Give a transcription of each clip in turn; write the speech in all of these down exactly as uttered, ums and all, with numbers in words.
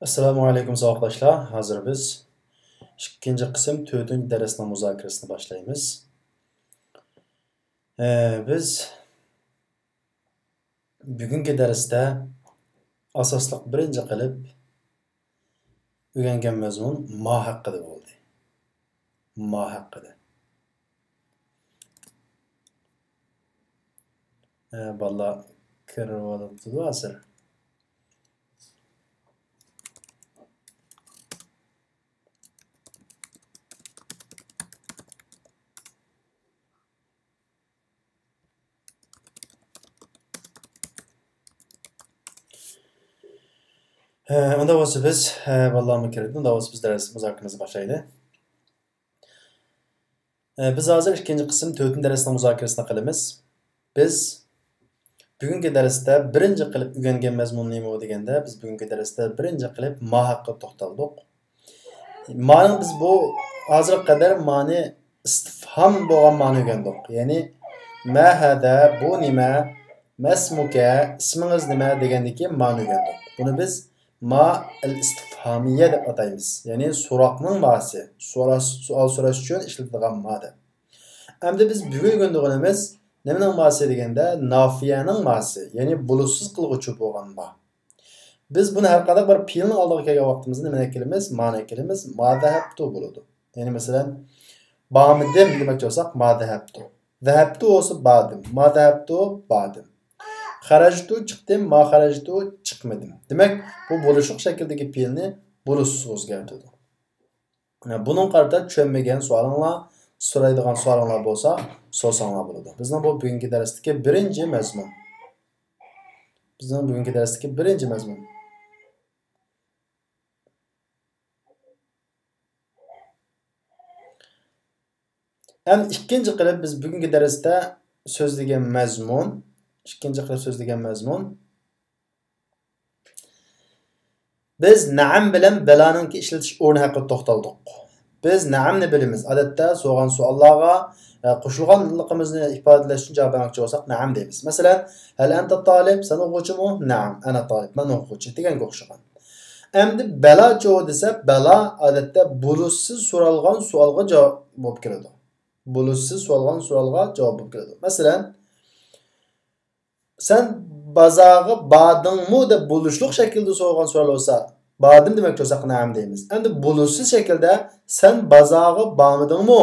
ئەسسالامۇ ئەلەيكۇم ساۋاقداشلار. ھازىر بىز ئىككىنچى قىسىم تۆتىنچى دەرسنىڭ مۇزاكىرىسىنى باشلايمىز. ئە، بىز بۈگۈنكى دەرستە ئاساسلىق بىرىنچى قىلىپ ئۆگەنگەن مەزمۇن ما ھەققىدە بولدى. ما ھەققىدە. ئە، بالىلار كىرىۋالىپتۇ ھازىر. ھە، ئۇنداق بولسا بىز، ھە، بالىلارمۇ كىردى. ئۇنداق بولسا بىز دەرس مۇزاكىرىمىزنى باشلايلى. ئە، بىز ھازىر ئىككىنچى قىسىم تۆتىنچى دەرسنىڭ مۇزاكىرىسىنى قىلىمىز. بىز بۈگۈنكى دەرستە بىرىنچى قىلىپ ئۆگەنگەن مەزمۇن نېمە دېگەندە، بىز بۈگۈنكى دەرستە بىرىنچى قىلىپ ما ھەققىدە توختالدۇق. مانىڭ بىز بۇ ھازىرغا قەدەر مانى ئىستىفھام بولغان مانى ئۆگەندۇق. يەنى، ما ھازا، بۇ نېمە؟ ما ئىسمۇكە، ئىسمىڭىز نېمە؟ دېگەندىكى مانى ئۆگەندۇق. بۇنى بىز ما ئەل ئىستىفھامىيە دەپ ئاتايمىز. يەنى سوراقنىڭ ماسى، سوراش، سوئال سوراش ئۈچۈن ئىشلىتىدىغان ما دەپ. ئەمدى بىز بۈگۈن ئۆگىنىدىغىنىمىز نېمىنىڭ ماسى دېگەندە، نافىيەنىڭ ماسى، يەنى بولۇشسىز قىلغۇچى بولغان ما. بىز بۇنى ھەر قانداق بىر پېئىلنىڭ ئالدىغا كەلگەن ۋاقتىمىزدا نېمىنى ئەكېلىمىز؟ مانى ئەكېلىمىز. ما زەھەبتۇ بولىدۇ. يەنى مەسىلەن، بارمىدىم دېمەكچى بولساق، ما زەھەبتۇ. زەھەبتۇ بولسا باردىم. ما زەھەبتۇ باردىم. خەرەجتۇ چىقتىم. ما خەرەجتۇ چىقمىدىم. دېمەك، بۇ بولۇشلۇق شەكىلدىكى پېئىلنى بولۇشسىز ئۆزگەرتىدۇ. بۇنىڭغا قارىتا چۈشەنمىگەن سوئالىڭلار، سورايدىغان سوئالىڭلار بولسا، سورىساڭلار بولىدۇ. بىزنىڭ بۇ بۈگۈنكى دەرستىكى بىرىنچى مەزمۇن. بىزنىڭ بۈگۈنكى دەرستىكى بىرىنچى مەزمۇن. ھەم ئىككىنچى قىلىپ بىز بۈگۈنكى دەرستە سۆزلىگەن مەزمۇن، ئىككىنچى قىلىپ سۆزلىگەن مەزمۇن، بىز نەئەم بىلەن بەلانىڭكى ئىشلىتىش ئورنى ھەققىدە توختالدۇق. بىز نەئەمنى بىلىمىز. ئادەتتە سورىغان سوئاللارغا، ئە، قوشۇلغانلىقىمىزنى ئىپادىلەش ئۈچۈن جاۋاب بەرمەكچى بولساق، نەئەم دەيمىز. مەسىلەن، ھەل ئەنتە تالىب؟ سەن ئوقۇغۇچىمۇ؟ نەئەم، ئەنە تالىب، مەن ئوقۇغۇچى دېگەنگە ئوخشىغان. ئەمدى بەلاچۇ دېسە، بەلا ئادەتتە بولۇشسىز سورالغان سوئالغا جاۋاب بولۇپ كېلىدۇ. بولۇشسىز سورالغان سوئالغا جاۋاب بولۇپ كېلىدۇ. مەسىلەن، سەن بازارغا باردىڭمۇ دەپ بولۇشلۇق شەكىلدە سورىغان سوئال بولسا، باردىم دېمەكچى بولساق، نەئەم دەيمىز. ئەمدى بولۇشسىز شەكىلدە، سەن بازارغا بارمىدىڭمۇ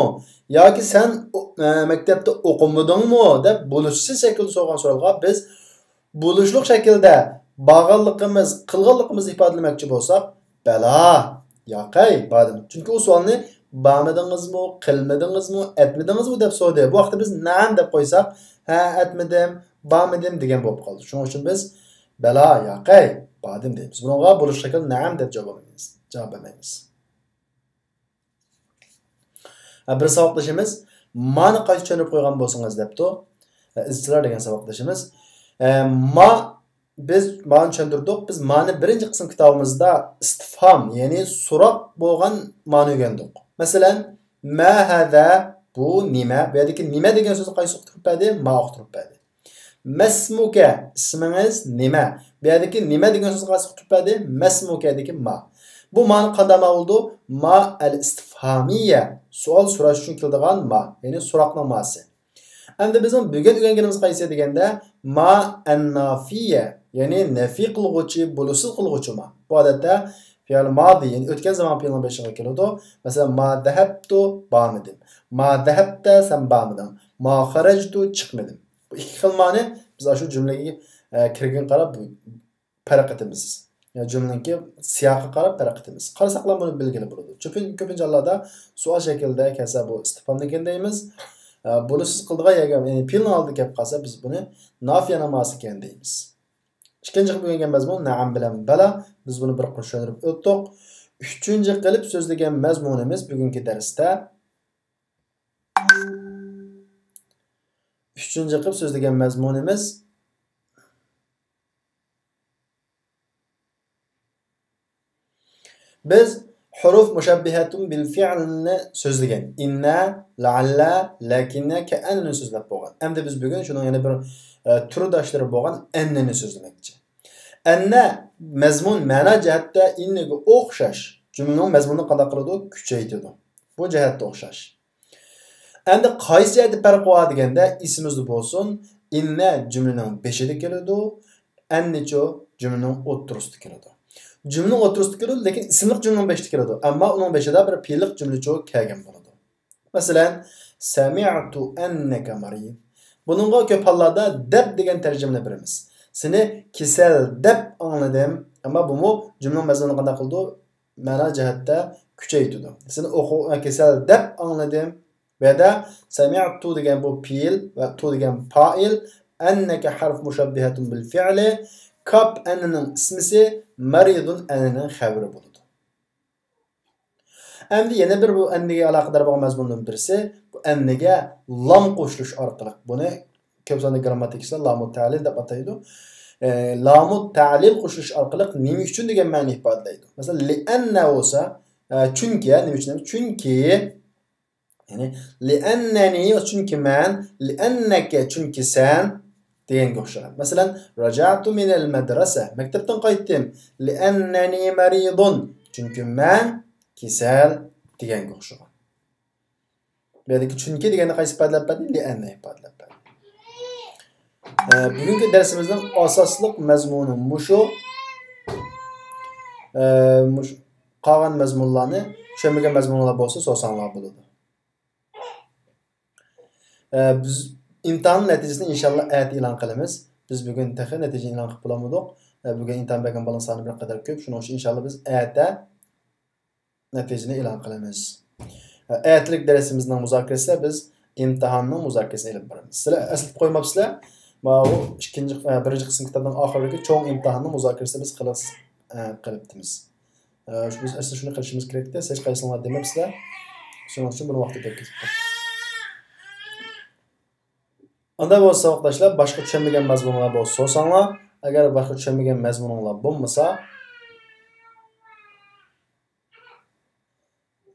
ياكى سەن ئو-، ئە، مەكتەپتە ئوقۇمىدىڭمۇ دەپ بولۇشسىز شەكىلدە سورىغان سوئالغا بىز بولۇشلۇق شەكىلدە بارغانلىقىمىز، قىلغانلىقىمىزنى ئىپادىلىمەكچى بولساق، بەلا، ياقەي، باردىم. چۈنكى ئۇ سوئالنى بارمىدىڭىزمۇ، قىلمىدىڭىزمۇ، ئەتمىدىڭىزمۇ دەپ سورىدى. بۇ ۋاقىتتا بىز نەئەم دەپ قويساق، ھە، ئەتمىدىم، بارمىدىم دېگەن بولۇپ قالدى. شۇنىڭ ئۈچۈن بىز بەلا، ياقەي، باردىم دەيمىز. بۇنىڭغا بولۇشلۇق شەكىل نەئەم دەپ جاۋاب بېرىمىز. جاۋاب بەرمەيمىز. ھە، بىر ساۋاقدىشىمىز مانى قايتا چۈشەندۈرۈپ قويغان بولسىڭىز دەپتۇ. ھە، ئىزچىلار دېگەن ساۋاقدىشىمىز. ھە، ما، بىز مانى چۈشەندۈردۇق. بىز مانى بىرىنچى قىسىم كىتابىمىزدا ئىستىفھام، يەنى سوراق بولغان مانى ئۆگەندۇق. مەسىلەن، ما ھازا، بۇ نېمە؟ بۇ يەردىكى نېمە دېگەن سۆزنى قايسى ئۇقتۇرۇپ بەردى؟ ما ئۇقتۇرۇپ بەردى. مەسمۇكە، ئىسمىڭىز نېمە؟ بۇ يەردىكى نېمە دېگەن سۆز قايسى ئۇقتۇرۇپ بەردى؟ مەسمۇكەدىكى ما. بۇ مانى قانداق ما بولىدۇ؟ ما ئەل ئىستىفھامىيە، سوئال سوراش ئۈچۈن كېلىدىغان ما، يەنى سوراقنىڭ ماسى. ئەمدى بىزنىڭ بۈگۈن ئۆگەنگىنىمىز قايسى دېگەندە، ما ئەننافىيە، يەنى نەفى قىلغۇچى، بولۇشسىز قىلغۇچى ما. بۇ ئادەتتە فېئىل مادى، يەنى ئۆتكەن زامان پېئىلىنىڭ بېشىغا كېلىدۇ. مەسىلەن، ما زەھەبتۇ، بارمىدىم. ما زەھەبتە، سەن بارمىدىڭ. ما خەرەجتۇ، چىقمىدىم. بۇ ئىككى خىل مانى بىز ئاشۇ جۈملىگە، ئە، كىرگەنگە قاراپ پەرق ئېتىمىز. يا جۈملىنىڭكى سىياقىغا قاراپ پەرق ئېتىمىز. قارىساقلا بۇنى بىلگىلى بولىدۇ. كۆپىن-، كۆپىنچە ھاللاردا سوئال شەكلىدە كەلسە بۇ ئىستىفھامدىكەن دەيمىز. ئە، بۇنى سىز قىلىدىغان يەرگە، يەنى پېئىلنىڭ ئالدىغا كەپ قالسا بىز بۇنى نافىيەنىڭ ماسىكەن دەيمىز. ئىككىنچى قىلىپ ئۆگەنگەن مەزمۇن نەئەم بىلەن بەلا. بىز بۇنى بىر قۇر چۈشەندۈرۈپ ئۆتتۇق. ئۈچىنچى قىلىپ سۆزلىگەن مەزمۇنىمىز بۈگۈنكى دەرستە. ئۈچىنچى قىلىپ سۆزلىگەن مەزمۇنىمىز. بىز ھۇرۇف مۇشەببىھەتۇن بىل فىئلنى سۆزلىگەن. ئىننە، لەئەللە، لەكىننە، كەئەننى سۆزلەپ بولغان. ئەمدى بىز بۈگۈن شۇنىڭ يەنە بىر، ئە، تۈرداشلىرى بولغان ئەننىنى سۆزلىمەكچى. ئەننە مەزمۇن، مەنا جەھەتتە ئىننىگە ئوخشاش. جۈملىنىڭ مەزمۇنىنى قانداق قىلىدۇ؟ كۈچەيتىدۇ. بۇ جەھەتتە ئوخشاش. ئەمدى قايسى جەھەتتە پەرق بار دېگەندە، ئېسىمىزدە بولسۇن، ئىننە جۈملىنىڭ بېشىدا كېلىدۇ، ئەننىچۇ جۈملىنىڭ ئوتتۇرىسىدا كېلىدۇ. جۈملىنىڭ ئوتتۇرىسىدا كېلىدۇ، لېكىن ئىسىملىق جۈملىنىڭ بېشىدا كېلىدۇ. ئەمما ئۇنىڭ بېشىدا بىر پېئىللىق جۈملىچۇ كەلگەن بولىدۇ. مەسىلەن، سەمىئتۇ ئەننەكە مەرىد. بۇنىڭغا كۆپ ھاللاردا دەپ دېگەن تەرجىمىنى بېرىمىز. سېنى كېسەل دەپ ئاڭلىدىم. ئەمما بۇمۇ جۈملىنىڭ مەزمۇنىنى قانداق قىلىدۇ؟ مەنا جەھەتتە كۈچەيتىدۇ. سېنى ئوقۇ-، كېسەل دەپ ئاڭلىدىم. بۇ يەردە سەمىئتۇ دېگەن بۇ پېئىل ۋە تۇ دېگەن پائىل، ئەننەكە ھەرف مۇشەببىھەتۇن بىل فىئلى، كاپ ئەننىنىڭ ئىسمىسى، مەرىدۇن ئەننىنىڭ خەۋىرى بولىدۇ. ئەمدى يەنە بىر بۇ ئەننىگە ئالاقىدار بولغان مەزمۇندىن بىرسى، بۇ ئەننىگە لام قوشۇلۇش ئارقىلىق، بۇنى كۆپ ساندا گىرامماتىكىچىلار لامۇ تەلىل دەپ ئاتايدۇ. ئە، لامۇ تەلىل قوشۇلۇش ئارقىلىق نېمە ئۈچۈن دېگەن مەنىنى ئىپادىلەيدۇ. مەسىلەن، لىئەننە بولسا، ئە، چۈنكى، نېمە ئۈچۈن؟ چۈنكى، يەنى، لىئەننەنى، چۈنكى مەن، لىئەننەكە، چۈنكى سەن دېگەنگە ئوخشىغان. مەسىلەن، راجەئتۇ مىنەل مەدرەسە، مەكتەپتىن قايتتىم، لىئەننەنى مەرىدۇن، چۈنكى مەن كېسەل دېگەنگە ئوخشىغان. بۇ يەردىكى چۈنكى دېگەننى قايسى ئىپادىلەپ بەردى؟ لىئەننە ئىپادىلەپ بەردى. ئە، بۈگۈنكى دەرسىمىزنىڭ ئاساسلىق مەزمۇنى مۇشۇ. ئە، مۇشۇ. قالغان مەزمۇنلارنى، چۈشەنمىگەن مەزمۇنلار بولسا سورىساڭلار بولىدۇ. ئە، بىز ئىمتىھان نەتىجىسىنى ئىنشاللا ئەتە ئېلان قىلىمىز. بىز بۈگۈن تېخى نەتىجىنى ئېلان قىلىپ بولالمىدۇق. ئە، بۈگۈن ئىمتىھان بەرگەن بالىنىڭ سانى بىر قەدەر كۆپ. شۇنىڭ ئۈچۈن ئىنشاللا بىز ئەتە نەتىجىنى ئېلان قىلىمىز. ئەتىلىك دەرسىمىزنىڭ مۇزاكىرىسىدە بىز ئىمتىھاننىڭ مۇزاكىرىسىنى ئېلىپ بارىمىز. سىلەر ئەسلىتىپ قويماپسىلەر؟ ماۋۇ ئىككىنچى، ئە، بىرىنچى قىسىم كىتابنىڭ ئاخىرىدىكى چوڭ ئىمتىھاننىڭ مۇزاكىرىسىنى بىز قىلىقسىز، ئە، قىلىپتىمىز. ئە، شۇ، بىز ئەسلى شۇنى قىلىشىمىز كېرەكتى، سىز ھېچقايسىڭلار دېمەپسىلەر. شۇنىڭ ئۈچۈن بۇنى ۋاقتىدا كەتكۈزۈپ قويدۇم. ئۇنداق بولسا، ساۋاقداشلار، باشقا چۈشەنمىگەن مەزمۇنلار بولسا سورىساڭلار. ئەگەر باشقا چۈشەنمىگەن مەزمۇنۇڭلار بولمىسا،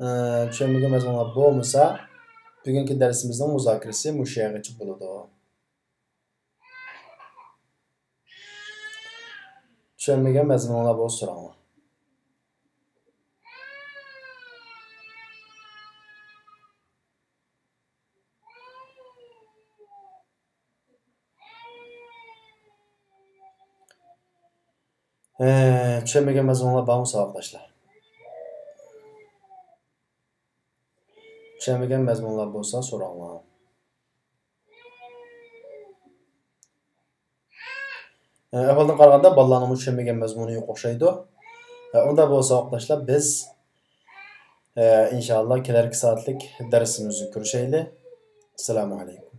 ئە، چۈشەنمىگەن مەزمۇنلار بولمىسا، بۈگۈنكى دەرسىمىزنىڭ مۇزاكىرىسى مۇشۇ يەرگىچە بولىدۇ. چۈشەنمىگەن مەزمۇنلار بولسا سوراڭلار. ھە، چۈشەنمىگەن مەزمۇنلار بارمۇ، ساۋاقداشلار؟ چۈشەنمىگەن مەزمۇنلار بولسا سوراڭلار. ئە، ئەھۋالدىن قارىغاندا بالىلارنىڭمۇ چۈشەنمىگەن مەزمۇنى يوق ئوخشايدۇ. ئە، ئۇنداق بولسا ساۋاقداشلار، بىز، ئە، ئىنشائاللا كېلەركى سائەتلىك دەرسىمىزدە كۆرۈشەيلى. ئەسسالامۇ ئەلەيكۇم.